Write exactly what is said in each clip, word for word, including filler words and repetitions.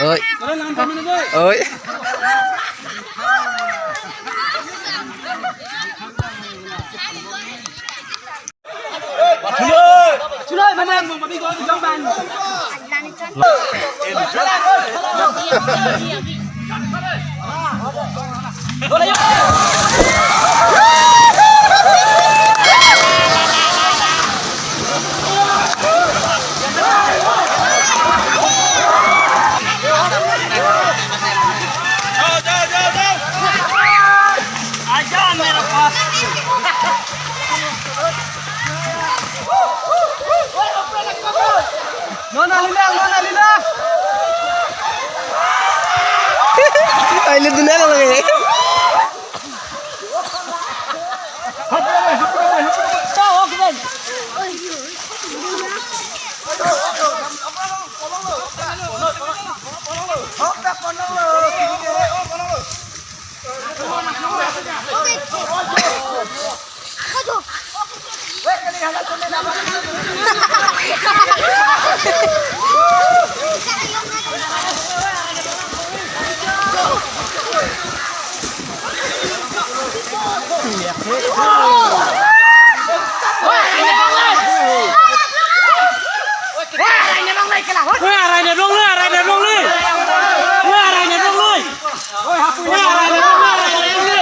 Oi. Oi. Nona lila, nona lila. Ai, le dunia lagi. Wah, arai ne long le, arai ne long le. Wah, arai ne long le. Wah, arai ne long le, arai ne long le.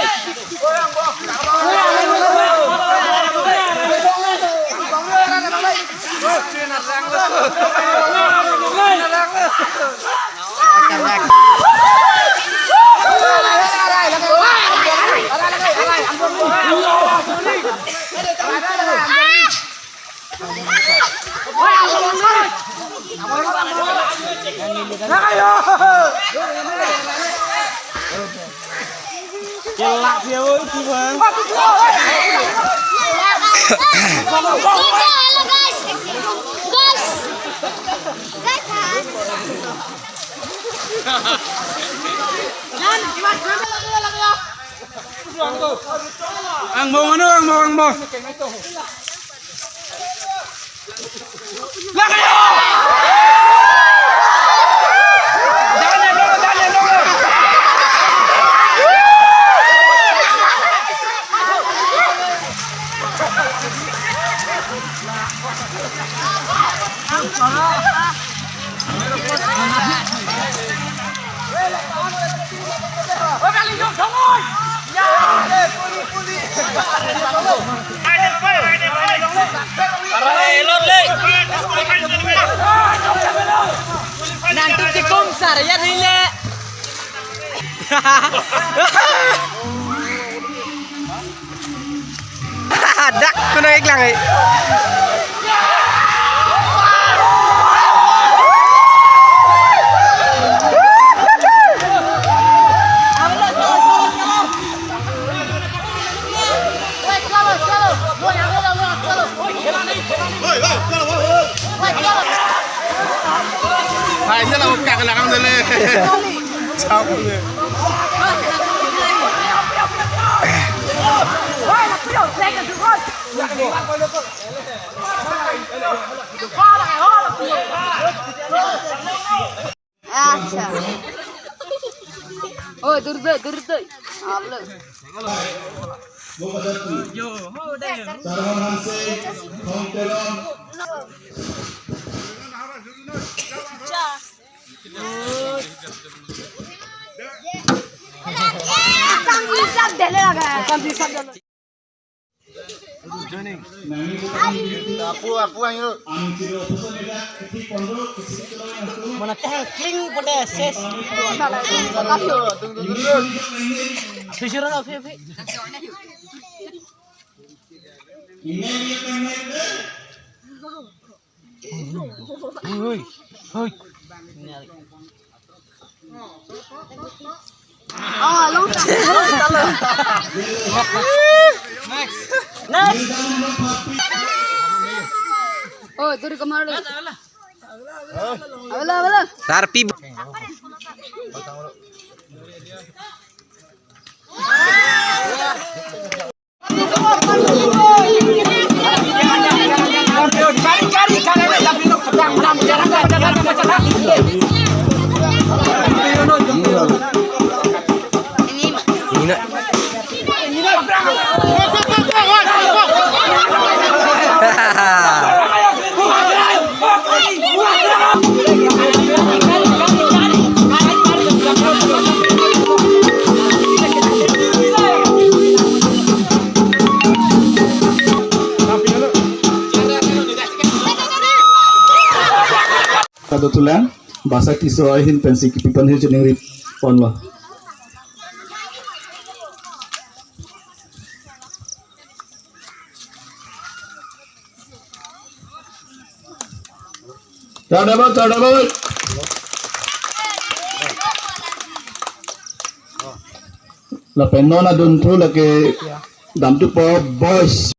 Hello, guys. Guys. Guys, ha? Angbong ano, angbong, angbong. Nanti cikum sar ya nile. Dak kuna iklang eh. Hai, ini lah kakak lang dele. Campur deh. Acha. Oh, durbe, durbe. Ablo. Sarwan Hanse, Thong Teron. Apu, apu, ayo. Mana teh kling pada ses. Susuran api, api. Oi, oi. Oh, long time. Next. Next. Oh, duri kamar. Abla, abla. Tarpi. Kadothulang, basa Tisso ahin pensi kipi pon he chiningrip ponlo. Tardabot, tardabot. Lapen non adunthu lake damthupo boys.